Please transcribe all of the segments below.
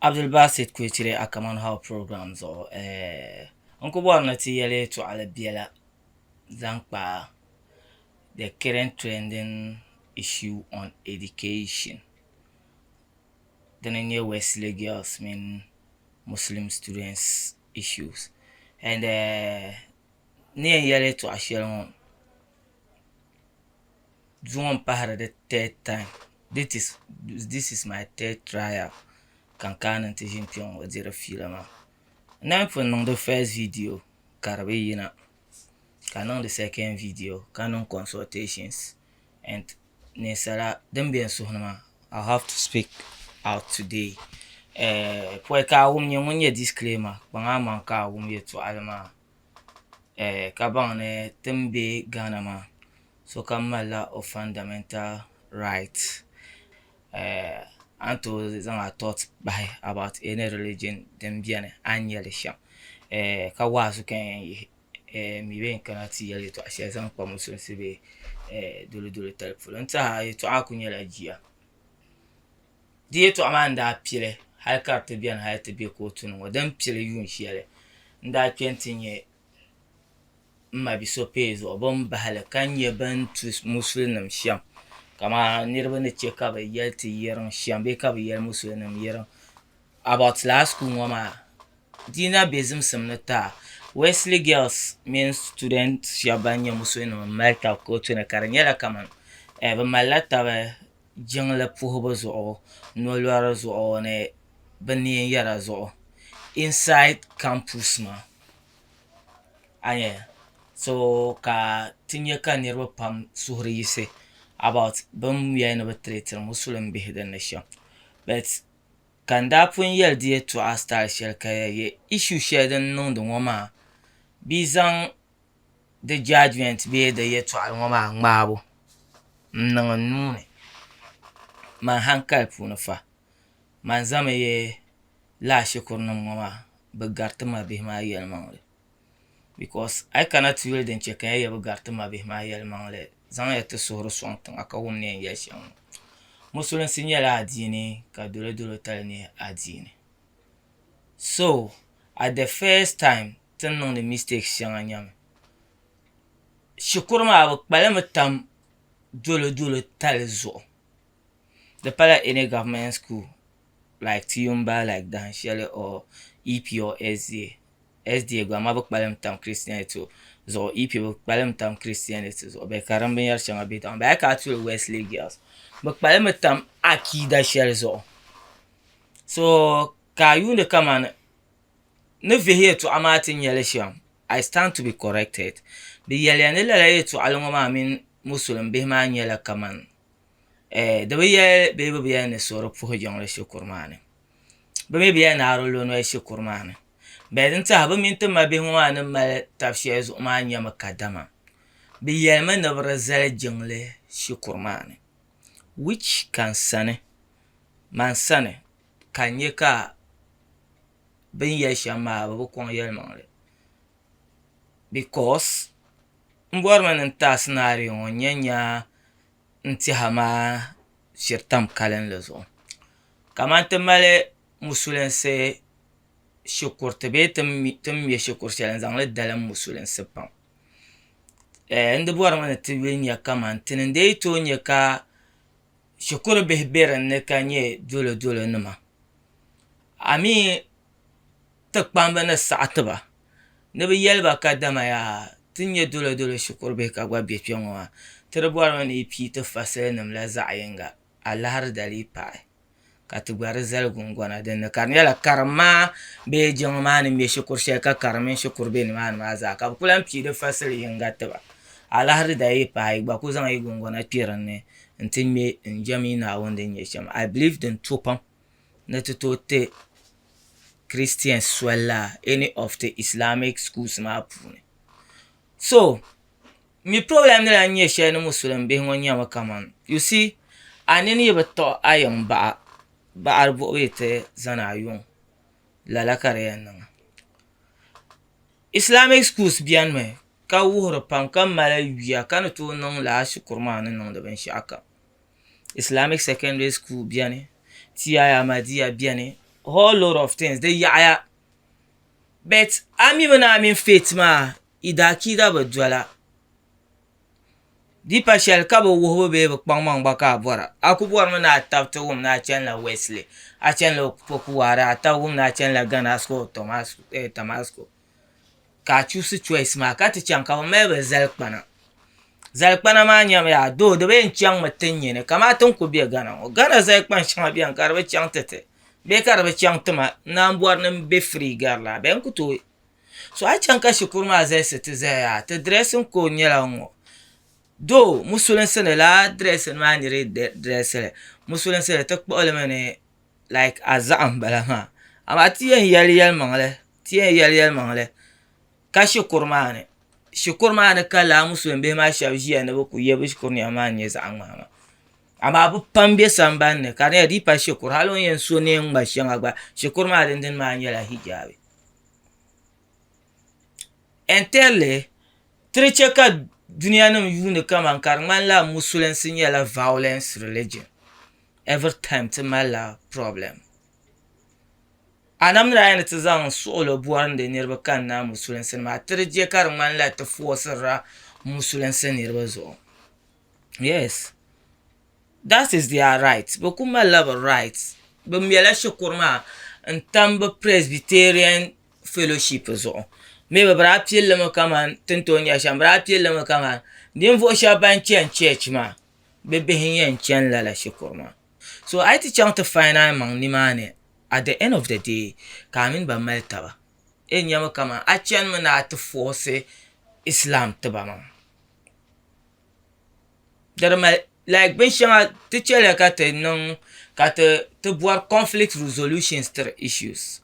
Abdulbasit Kwechire a Kaman How program zuɣu n ku bɔri ni ti yɛli yɛltɔɣali biɛla zaŋ kpa the current trending issue on education dini n-nyɛ Wesley girls mini Muslim students issues and n ni yɛn yɛli yɛltɔɣa shɛli ŋɔ Zuŋɔ n pahari di third time this is my third trial ka n kana ni n ti ʒini kpɛ ŋɔ diri fiila maa n na pun niŋ di first video ka di bi yina ka niŋdi second video ka niŋ consultations and ninsala din bɛ n suhu ni maa I have to speak out today pɔi ka a wum nyɛ ŋun nyɛ disclaimer kpaŋ a maŋ ka a wum yɛltɔɣali maa ka baŋ ni ti ni be Ghana maa sokam malila o fundamental right a ni tooi zaŋ a thought bahi about any religion din beni a ni nya li shɛm ka waazu ka n yɛn yihi m mi bee n kana ti yɛli yɛltɔɣa shɛli zaŋ kpa musulinsi bee dolodolo tali polo n tiɛha yɛltɔɣa kuli nyɛla jia Di yɛltɔɣa maa n-daa pili hali ka di ti beni hali ti be kootu ni ŋɔ. Din pili yuun shɛli n-daa kpe nti nya m ma bi so pee zuɣu bɛ ni bahi li ka nya bɛ ni tu musulinima shɛm kamani niriba ni che ka bɛ yɛli ti yiriŋ shɛm bee ka bɛ yɛli musulinima yiriŋ about lala school ŋɔ maa di na be zimsim ni taa Wesley girls mini student shɛba ban nyɛ musulinima m-mali taba kootu ni ka di nyɛla kamani bɛ malila taba jiŋli puhibu zuɣu nolɔri zuɣu ni bi neen yɛra zuɣu inside campus maa a nyɛ so ka ti nyɛ ka niraba pam suhuri yiɣisi about bi ni yɛli ni bi tiritiri musulim bihi dinni shɛm but ka n daa pun yɛli di yɛltɔɣa style shɛli ka yɛli issue shɛli din niŋdi ŋɔ maa bi zaŋ di judgement bee di yɛltɔɣali ŋɔ maa ŋmaabu n niŋ n nuuni man hankali puuni fa man zami yi lala shikuru nim ŋɔ maa bi gariti ma bihi maa yɛlimaŋli because a yi kana ti yuli din chɛ ka n yɛli bi gariti ma bihi maa yɛlimaŋli zaŋya ti suhuri soŋ tiŋa ka wum ni yɛn yɛli shɛm ŋɔ musulinsi nyɛla adiini ka dolodolo tali nyɛ adiini so at the first time ti ni niŋdi mistake shɛŋa nyɛmi shikuru maa bi kpalimi tam dolodolo tali zuɣu di pala any government school like Tiyumba like dahin shɛli or EP or SDA SDA gba amaa bi kpalim tam Christianity zuɣu EP bi kpalim tam Christianity zuɣu bee karim binyɛri shɛŋa bɛ tiŋa bee a yi kana ti yuli Wesley girls bi kpalimi tam akiida shɛli zuɣu so ka a yuuni kamani ni vihi yɛltɔɣa maa ti nyɛli shɛm I stand to be corrected bɛ yɛliya ni lala yɛltɔɣili ŋɔ maa mini musulim bihi maa nyɛla kaman di bi yɛli bee bɛ bi yɛli ni so di puhi jiŋli shikuru maa ni bɛ mi bi yɛli ni a di lo noli shikuru maa ni bɛ din tiɛha bɛ mini ti ma bihi ŋɔ maa ni mali tab shɛli zuɣu maa nyɛmi kadama bɛ yɛlimi ni bɛ di zali jiŋli shikuru maa ni which ka n sani man sani ka n nya ka bɛ ni yɛli shɛm maa bɛ bi kɔŋ yɛlimaŋli because m bɔrimi ni n taai scenario ŋɔ n-nya nya n tɛha maa shiri tam kalinli zuɣu kamani ti mali musulinsi shikuruti bee ti ni me shikuru shɛli n-zaŋ li dalim musulinsi pam n di bɔrimi ni ti yuli nya kamani ti ni dee tooi nya ka shikuru bihi be dinni ka nyɛ dolodolo nima a mi ti kpamba ni saɣi ti ba ni bɛ yɛli ba kadama yaa ti ni nyɛ dolodolo shikuru bihi ka gba be kpe ŋɔ maa ti di bɔrimi ni yi pii ti fasilinima la zaɣ yiŋga alahiri dalii pahi ka ti gba di zali gungɔna din ni ka di nyɛla karim maa bee jiŋli maa ni ŋmɛ shikuru shɛli ka karim mini shikuru be nimaani maa zaa ka bɛ ku lahi pii di fasili yiŋga ti ba. Alahiri daa yi paai yi gba ku zaŋ yi gungɔna kpe din ni nti ŋmɛ n-jɛm yi Naawuni din nyɛ shɛm. I believe din to pam ni ti tooi ti Christians soli la any of the Islamic schools maa puuni. So mi problem ni lahi nyɛ shɛli ni musulim bihi ŋɔ nyɛmi kaman you see a nini yi bi tiɣi a yiŋ baɣa baɣari buɣibu yi ti zani a yuŋ lala ka di yɛn niŋ Islamic schools beni mi ka wuhiri pam ka mali yuya ka ni tooi niŋ lala shikuru maa ni niŋdi binshɛɣu kam Islamic secondary school beni TI Ahmadiyya beni. whole load of things di yaɣiya but a mi mi ni a mini faith maa yi daakiida bi dola Di pa shɛli ka bi wuhibu bee bi kpaŋmaŋ gba ka a bɔra. A ku bɔrimi ni a tabi ti wum ni a chanila Wesley, a chanila Opoku-Ware, a tabi wum ni a chanila Ghanasco or Tamasco. Ka a chuusi choice maa ka ti chaŋ ka bɛ mali bɛ zalikpana. Zalikpana maa nyami yaa doo di bi yɛn chaŋmi ti nyini kamani ti ni ku be Ghana ŋɔ. Ghana zalikpan shɛŋa beni ka di bi chaŋ ti ti bee ka di bi chaŋ ti ma. N naan bɔri ni m be free gari laa bee n ku tooi So a yi chaŋ ka shikuru maa zalisi ti zaya yaa ti dressing code nyɛla ŋ-ŋɔ though musulinsi ni lala dressing maa niri yi dress li musulinsi ni ti kpuɣi li mi ni like a zaɣa m-bala maa amaa ti yɛn yɛli yɛlimaŋli ti yɛn yɛli yɛlimaŋli ka shikuru maa ni shikuru maa ni ka lala musulin bihi maa shɛba ʒiya ni bɛ ku ye bɛ shikuru nɛma maa n-nyɛ zaɣ ŋmahi maa amaa bɛ pam be sambani ni ka di nyɛla di yi pa shikuru hali o ni yɛn so neen ŋma shɛŋa gba shikuru maa dindini maa nyɛla hijaabi. Entirely, ti di chɛ ka duniya nim yuuni kaman ka di ŋmanila musulinsi nyɛla violence religion every time ti malila problem. A nam ni daa yɛn ni ti zaŋ suɣulo bɔrindi niriba kanna musulinsi ni maa ti di chɛ ka di ŋmanila ti foosirila musulinsi niriba zuɣu. Yes, that is their right bɛ ku malila bɛ right bɛ mɛla shikuru maa n tam bɛ Presbyterian fellowship zuɣu maybe bɛ daa pilli mi kaman ti ni tooi nya shɛm bɛ daa pilli mi kaman ninvuɣu shɛba ban chani church maa bɛ bihi n yɛn chani lala shikuru maa so a yi ti chaŋ ti find a maŋ nimaani at the end of the day ka a mini ba mali taba yɛn nyami kaman a chanimi ni a ti force Islam ti ba maa. Di di mali like binshɛŋa ti chɛliya ka ti niŋ ka ti ti bɔri conflict resolutions tiri issues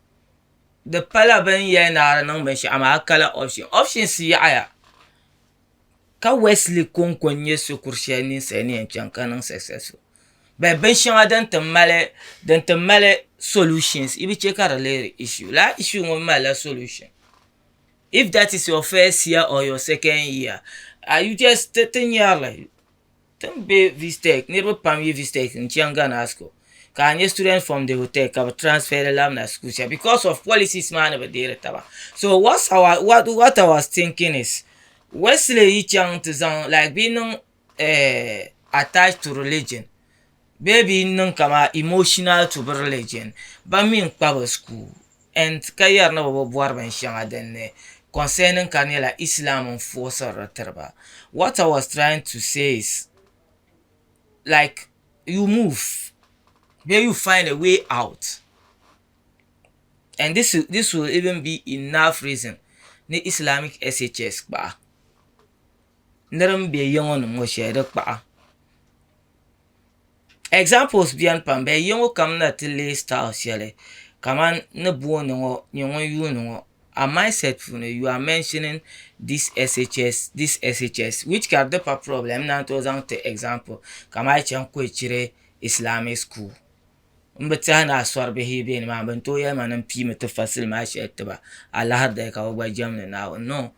di pala bɛ ni yɛli ni a di niŋ binshɛɣu maa a kala option options yaɣiya ka Wesley kɔŋko n-nyɛ shikuru shɛli ninsali ni yɛn chaŋ ka niŋ successful but binshɛŋa din ti mali din ti mali solutions yi bi che ka di leeri issue lala issue ŋɔ malila solution. If that is your first year or your second year, are you just ti ti nyarili ti ni be Vistec niriba pam yi Vistec n chaŋ Ghanasco ka a nya student from the hotel ka bɛ transfer li labina school shɛli because of policies maa ni bi deeri taba. So what's our what what I was thinking is Wesley yi chaŋ ti zaŋ like bɛ yi niŋ eh attached to religion bee bɛ yi niŋ kaman emotional to bɛ religion ba mi n kpa bɛ school and ka yɛri ni bɛ bi bɔri binshɛŋa din ni concerning ka di nyɛla Islam n forciri li tiri ba. What I was trying to say is like you move bee you find a way out and this this will even be enough reason ni Islamic SHS kpaɣa ni din be ya ŋɔ ni ŋɔ shɛli di kpaɣa. Examples beni pam bɛ ya ŋɔ kam na ti leei style shɛli kamani ni booni ŋɔ nyɛ ŋun yuuni ŋɔ a mindset puuni you are mentioning this SHS this SHS which ka di pa problem n naan tooi zaŋ ti example kamani a yi chaŋ Koichiri Islamic school m bi tɛhi ni a sɔri bihi yi be nimaani bɛ ni tooi yɛli ma ni m piimi ti fasili maa shɛli ti ba alahiri dali ka bɛ gba jɛmdi Naawuni no.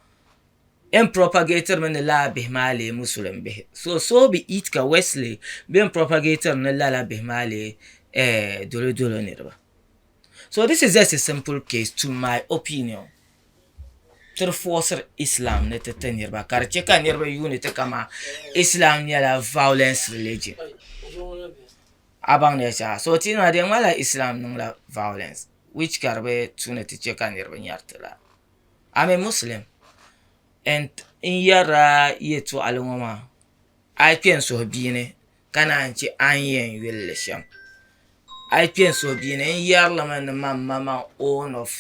N propagator mi ni lala bihi maa lee musulim bihi. So so be it ka Wesley bɛ n propagator ni lala bihi maa lee eh dolo dolo niriba. So this is just a simple case to my opinion. Ti di forciri Islam ni ti ti niriba ka di che ka niriba yuuni ti kaman Islam nyɛla violence religion. A baŋ ni shɛŋa. So ti nima di yɛn ŋmanila Islam niŋla violence which ka di bi tu ni ti che ka niriba nyari ti lala. I'm a Muslim and n yɛrila yɛltɔɣali ŋɔ maa a yi kpe n suhu bia ni ka naan che a ni yɛn yuli li shɛm a yi kpe n suhu bia ni n yɛri li mi ni man maŋmaŋ own of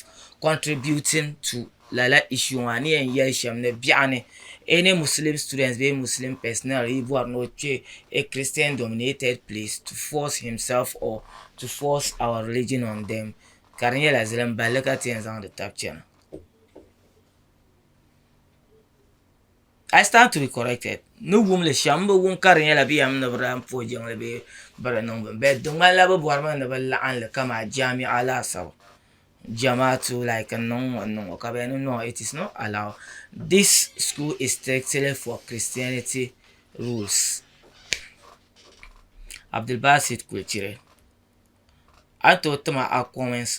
contributing to lala issue maa ni yɛn yɛli shɛm ni biɛɣuni any Muslim students bee Muslim personnel yi bɔri ni o kpe a Christian dominated place to force himself or to force our religion on them ka di nyɛla zilim balli ka ti yɛn zaŋdi tabi chana. I stand to be corrected. Ni wum li shɛm, m bi wum ka di nyɛla bɛ yɛm ni bɛ daa puhi jiŋli bee bɛ di niŋ bini but di ŋmanila bɛ bɔrimi ni bɛ laɣim li kaman jami'a laasabu jamaatu like n niŋ ŋɔ n niŋ ŋɔ ka bɛ yɛli ni no it is not allowed this school is strictly for Christianity rules. Abdulbasit Kulichiri. A ni tooi tima a comments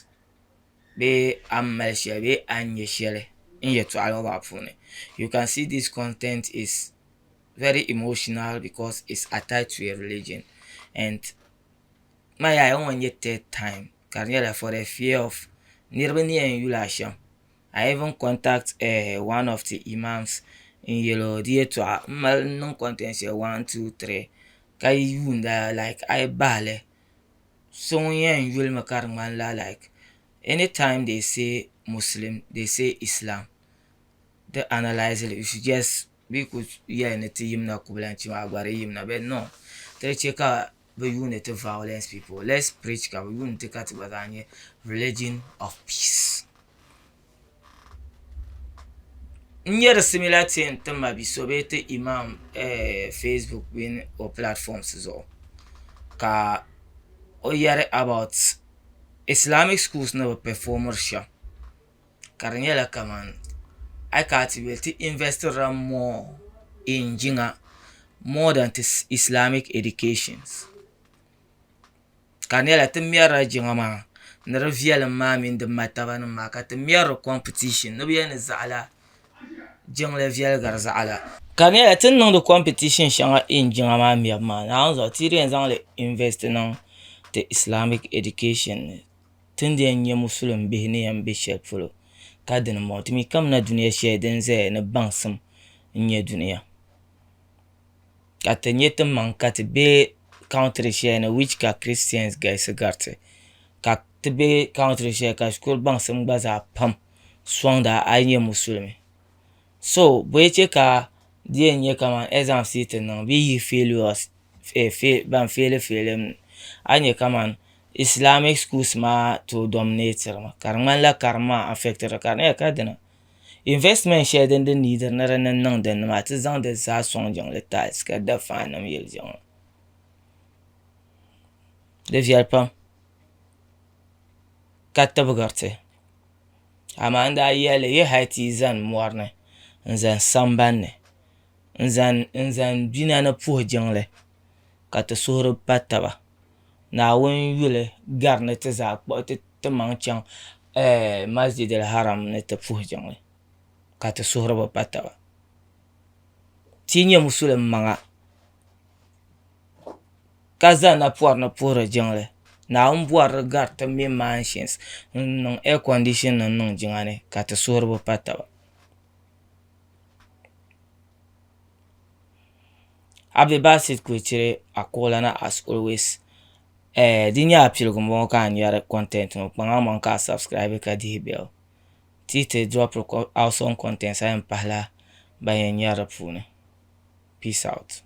bee a ni mali shɛli bee a ni nya shɛli n yɛltɔɣali ŋɔ maa puuni. You can see this content is very emotional because it's attached to a religion and man yaa ŋɔ n-nyɛ third time ka di nyɛla for the fear of niriba ni yɛn yuli a shɛm. I even contact one of the imams n-yɛl o di yɛltɔɣa m mali niŋ content shɛli one two three ka yuunda like a yi bahi li so ŋun yɛn yuli mi ka di ŋmanila like anytime they say Muslim they say Islam di analyse li you should just bɛ yi ku yɛli ni ti yimina kubulanchi maa gba di yimina but no ti di chɛ ka bɛ yuuni ti violence people let's preach ka bɛ yuuni ti ka ti gba zaa nyɛ religion of peace. N nyɛ di similar thing ti ma bi so bee ti imam Facebook mini o platforms zuɣu ka o yɛri about Islamic schools ni bi performiri shɛm ka di nyɛla kaman a yi kana ti yuli ti investirila more in jiŋa more than ti Islamic educations. Ka di nyɛla ti mɛrila jiŋa maa ni di viɛlim maa mini di mataba nim maa ka ti mɛri kompitiishin ni bi yɛli ni zaɣila jiŋli viɛli gari zaɣila. Ka di nyɛla ti ni niŋdi kompitiishin shɛŋa in jiŋa maa mɛbu maa Naawuni zuɣu ti yi di yɛn zaŋli invest niŋ ti islamic education ni ti ni yɛn nyɛ musulim bihi ni yɛn bɛ shɛli polo ka dini n bɔŋɔ ti mi kamina dunia shɛli din ʒɛya ni baŋsim n nyɛ dunia. Ka ti nyɛ ti maŋ ka ti be country shɛli ni which ka Christians galisi gariti ka ti be country shɛli ka shikuru baŋsim gba zaa pam sɔŋda a yi nyɛ musulimi. So bɔyi che ka di yɛn nyɛ kaman exams yi ti niŋ bɛ yi yihi failures ban faili faili mi a ni nya kaman Islamic schools maa tooi dominate mi ka di ŋmanila karim maa affect li ka di nyɛla ka dina. Investment shɛli din di neediri ni di ni niŋ dinni maa ti zaŋ di zaa sɔŋ jiŋli tiles ka da fan nim yili jiŋli di viɛli pam ka tibigiri ti amaa n daa yɛlli yi hali ti yi zani mɔri ni n zani sambanni n zani bina ni puhi jiŋli ka ti suhuri pa taba Naawuni yuli gari ni ti zaa kpuɣi ti maŋ chaŋ Masjid al-Haram ni ti puhi jiŋli ka ti suhuri bi pa taba. Ti yi nyɛ musulim maŋa ka zani napɔri ni puhiri jiŋli Naawuni bɔri di gari ti mini mansions n-niŋ air condition nima niŋ jiŋa ni ka ti suhuri bi pa taba. Abdulbasit Kuchiri a kuɣulana as always di nyɛ a piligu m-bɔŋɔ ka a nyari content ŋɔ kpaŋ a maŋ ka a subscribe ka dihi bell ti yi ti dropiri awesome contents a yɛn pahila ban yɛn nyari di puuni. Peace out.